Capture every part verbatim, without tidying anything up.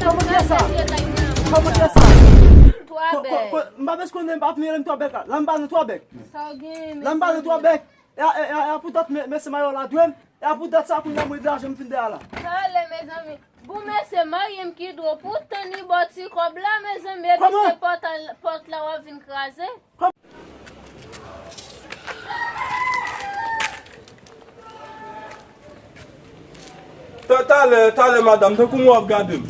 Kòman te sa? Kòman te sa? Twa bèk. M pa bezwen konnen, m pa vini rele m twa bèk la. La m pa nan twa bèk. Sa w gen? La m pa nan twa bèk. E a, e a, e a pou dat mesye mayo la dwe m. E a pou dat sa kounye a mwen vle ajan m fin dèyè la. Talè, mezanmi. Bon, mesye marye m ki dwe w pou tann li ba w ti kòb la, mezanmi. Epi se pòt la w ap vin kraze. Ta- Talè, talè, madanm, tankou mwen w ap gade m.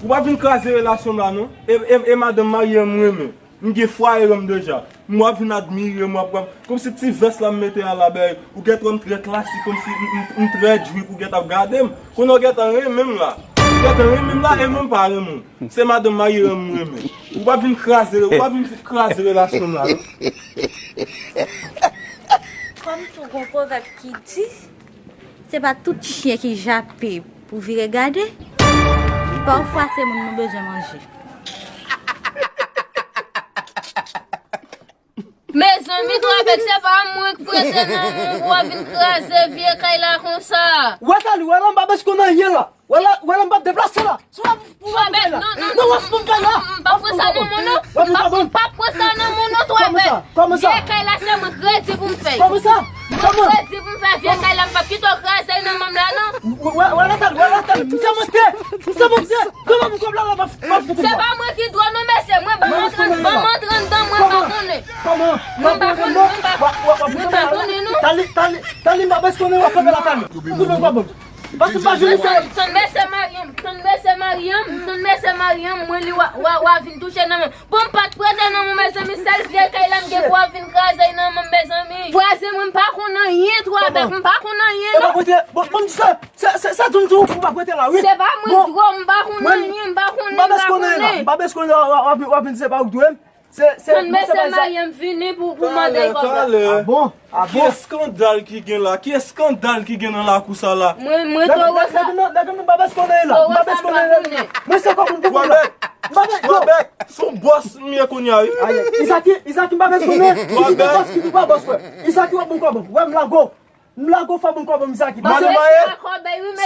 Ou pa vin kraze relasyon m la, non. E, e, e madanm marye m renmen. M gen fwaye m deja. M w ap vin admire m, w ap pran. Kòmsi ti vès la m mete a la, bèy. Ou gentan wè m trè klasik, kòmsi m, m, m trè drip, ou gentan ap gade m. Kounye a w gentan renmen m la. Ou gentan renmen m la, e mwen m pa renmen w. Se madanm marye m renmen. Ou pa vin kraze, ou pa vin kraze relasyon m la, non. Kòm tou gon pwovèb ki di, se pa tout chen ki jape pou vire gade, pafwa se moun nou bezwen manje. Mezanmi, twa bèk, se pa mwen k prete nan moun pou w vin kraze vye kay la konsa. Wè sa, li, wè la, m pa bezwen konn anyen la. Wè la, wè la, m p ap deplase la. Se w ap pou w fè la. Non, non, non, w ap pou m fè la. M p ap pran sa nan men w, non. M p ap, m p ap pran sa nan men w, non, twa bèk. Kòman sa? Vye kay la, se mwen k redi pou m fè. Kòman sa? Mwen k redi pou m fè vye kay la, m p ap kite w kraze nan men m la, non. Wè, wè, wè, Nathalie, wè, Nathalie, misye mante. Misye mante. Kòman m kòb la, la, m ap, m ap fout ou. Se pa mwen ki dwe w, non, mesye. Mwen, ban m antre, ban m antre anndan, mwen pa konnen. Kòman? Mwen pa konnen, mwen pa, mwen pa konnen, non. Tali, Tali, Tali, m pa bezwen konnen w ap kanpe la, Tali. Ou konnen w pa bon. Paske m pa jwenn sa. Tann mesye marye m, tann mesye marye m, tann mesye marye m, mwen li w a, w a, w a vin touche nan men. Bon, m pa t prete nan men w, mezanmi, sèl vye kay la m gen pou w vin kraze nan men m, mezanmi. Kraze mwen, m pa konn anyen, twa bèk, m pa konn anyen, non. E pa prete, bon, bon, sa, sa, sa, sa di m tou, ou pa prete la, wi. Se pa mwen dwe w, m pa konn anyen, m pa konn anyen, m pa konnen. M pa bezwen konnen la, m pa bezwen konnen w ap, w ap, w ap vin di se pa ou k dwe m. Se, se, tann mesye marye m vini pou, pou mande kòb la. Talè, talè. Ah bon? Ah bon? Ki eskandal ki gen la? Ki eskandal ki gen nan lakou sa la? Mwen, mwen, Toro sa. Nèg m nan, nèg m nan, m pa bezwen konnen la. M pa bezwen konnen la. Mwen se kòb m pou kòb la. M pa bezwen. Twa bèk, se yon bòs m ye kounye a, wi. Ay, Izaki, Izaki, m pa bezwen konnen. Ou te bòs, ou te pa bòs, frè. Izaki, w ap bon kòb. Wè, m lago. M lago fò bon kòb, Izaki. Madanm marye,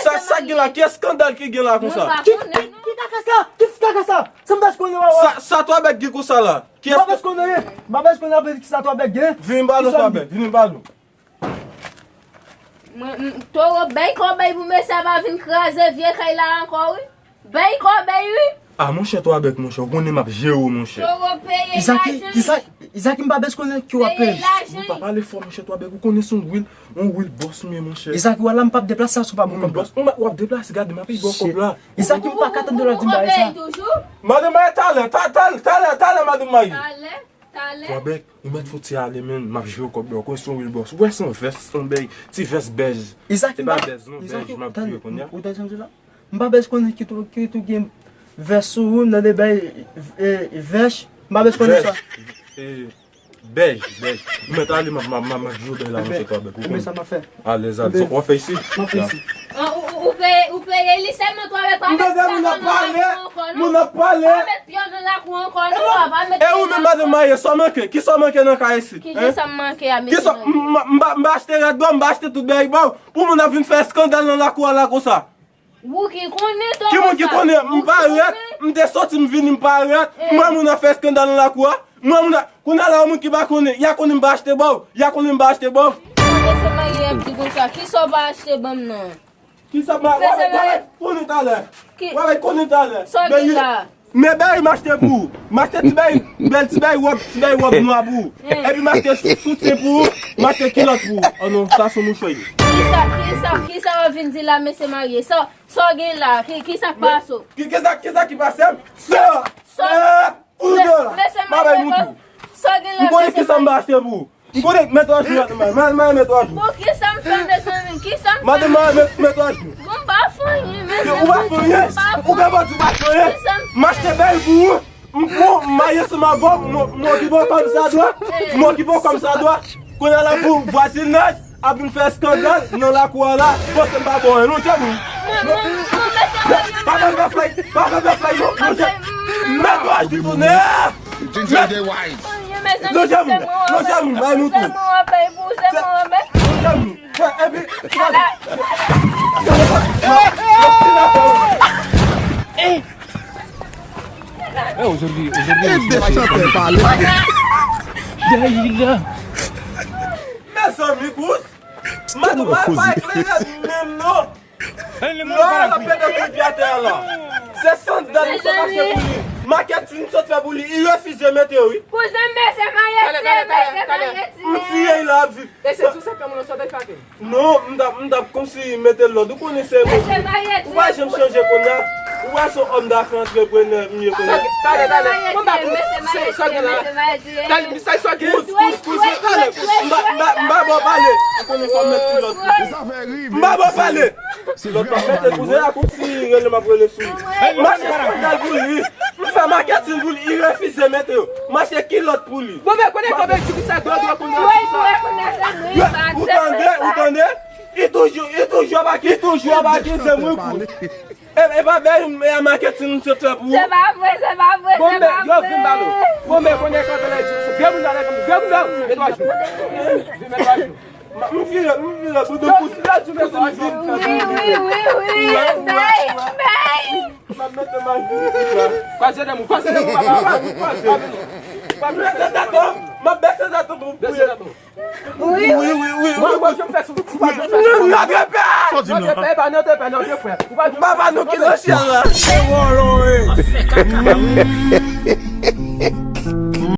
sa, sa gen la? Ki eskandal ki gen la konsa? Ki, ki, ki kaka sa? Ki kaka sa? Sa m bezwen konnen, wè, wè. Sa, sa twa bèk gen konsa la? Ki eskandal? M pa bezwen konnen. M pa bezwen konnen avè ki sa twa bèk gen. Vini ba nou, twa bèk. Vini ba nou. Mwen, m, Toro, bay kòbèy pou mesye a pa vin kraze vye kay la ankò, wi. Bay kòbèy, wi. Ah, monchè, twa bèk, monchè, ou konnen m ap jere w, monchè. Toro peye lajan. Izaki, Izaki, Izaki, m pa bezwen konnen ki w ap peye. Peye lajan. Ou pa pale fò, monchè, twa bèk, ou konnen se yon wil, yon wil bòs m ye, monchè. Izaki, wè la, m p ap deplase sa si w pa ban m kòb la. Bòs, m ap deplase, gade, m ap peye ba w kòb la. Izaki, m pa ka tande lè w di m bagay sa. Madanm marye, talè, ta-, ta-, talè, talè, madanm marye. Talè. Talè. Twa bèk, ou mèt fouti ale, menn, m ap jere w kòb la, ou konnen se yon wil bòs. Ou wè se yon vès, se yon bèy, ti vès bèj. Izaki, se pa bèj, non, bèj, m ap jere kounye a. Ou tande sa m di la? M pa bezwen konnen ki tou, ki tou gen vès sou ou, nan de bèy, e, vès, m pa bezwen konnen sa. Vès, e, bèj, bèj. Ou mèt ale, m ap, m ap, m ap, m ap jere w bèy la, monchè, twa bèk, ou konnen. Sa m ap fè. Alèz, alèz. W ap fè isit? M ap fè isit. An, ou, ou, ou peye, ou peye li sèlman, twa bèk, pa mete sa nan lakou ankò, non. Moun ap pale. Pa met pye w nan lakou ankò, non, pa met pye w nan lakou. E ou menm, madanm marye, sa w manke? Kisa w manke nan kay isit? Kisa m manke a, mesye? Kisa, m, m, m pa, m pa achte rad ba w, m pa achte tout bèy ba w, pou moun ap vin fè eskandal nan lakou a la konsa. Ou ki konnen, Toro sa. Ki moun ki konnen? M parèt, m te soti, m vini, m parèt. M wè moun ap fè eskandal nan lakou a. M wè moun ap, kounye a la, yon moun ki pa konnen. Y a konnen m pa achte ba w. Y a konnen m pa achte ba w. Sa mesye marye ap di konsa, kisa w pa achte ban m nan? Kisa w pa, w a konnen talè. W a konnen talè. Sa w gen la? Men bèy m achte pou ou. M achte ti bèy, bèl ti bèy wòb, ti bèy wòb nwa pou ou. Epi m achte soutyen pou ou, m achte kilòt pou ou. Oh non, sa se yon mouchwa. Kisa, kisa, kisa w ap vin di la, mesye marye? Sa, sa w gen la? Ki, kisa k pase w? Ki, kisa, kisa ki pase m? Sa, sa, ou de la. Mesye marye, sa w gen la, mesye marye? M konnen kisa m pa achte pou ou. M konnen, mèt w ajou, madanm marye, madanm marye, mèt w ajou. Bon, kisa m fè, mezanmi? Kisa m fè? Madanm marye, mèt w ajou. Bon, m pa fè anyen, mezanmi. Ou pa fè anyen? Ou gen bò di ou pa fè anyen? Kisa m fè? M achte bèy pou ou. M pran, m marye ansanm avè w, m, m okipe w kòmsadwa. M okipe w kòmsadwa. Kounye a la pou vwazinaj ap vin fè eskandal nan lakou a la. Bon, se m pa bon, non, tchè, non. Pa fè m fè flay, pa fè m fè flay, non, non, tchè. Mèt w ajou tounen. Non, tchè, non, tchè, bay mouton. Non, tchè, epi, gade. Ala. Ede chantè pale. Mezanmi, Kouz. Madanm pa eklere menm non. Non, l ap pete kou pye atè a la. Se sandal m sot achte pou li. Makèt m sot fè pou li. Li refize mete yo, wi. Kouzen m, mesye, mayè ti, mesye, mayè ti. M tiye l la ap viv. E se tou senpleman yon sòt de fake. Non, m t ap, m t ap kòmsi mete lòd. Ou konnen se mwen. Ou pa janm chanje kounye a. Ou wè se yon òm dafè antreprenè m ye kounye a. Talè, talè. Mwen pa pou se sa gen la. Talè, mesaj sa gen. Kouz, kouz, kouz, talè. M pa, m pa, m pa ba w pale. Ou konnen fò m met ti lòd. M pa ba w pale. Lòt pa mete kouzen a kòmsi rele m ap rele sou li. M achte sandal pou li. M fè makèt pou li. Li refize mete yo. M achte kilòt pou li. Bon, men konnen kòman di ki sa dwa dwa kounye a. Ou tande, ou tande? Li toujou, li toujou ap akize, li toujou ap akize mwen kou. E, e pa bèl, e a makèt si nou se fè pou ou. Se pa vre, se pa vre, se pa vre. Bon, men, yo vin ba nou. Bon, men, konnen kan tande di, vye moun la, vye moun la, men twa jou. Vin men twa jou. M vire, m vire, boudou, boudou, boudou, vin. Wi, wi, wi, wi, bay, bay. M ap mete m ak boudou la. Kwaze dan m, kwaze dan m, papa. M ap bese zato, m ap bese zato pou priye. Wi, wi, wi, wi. Mwen, mwen, je fè sou, ou pa je fè sou. Notre père! Notre père, pa notre père, notre frère. Ou pa je fè. Papa, nou ki nan syèl la. Se wòlò, e.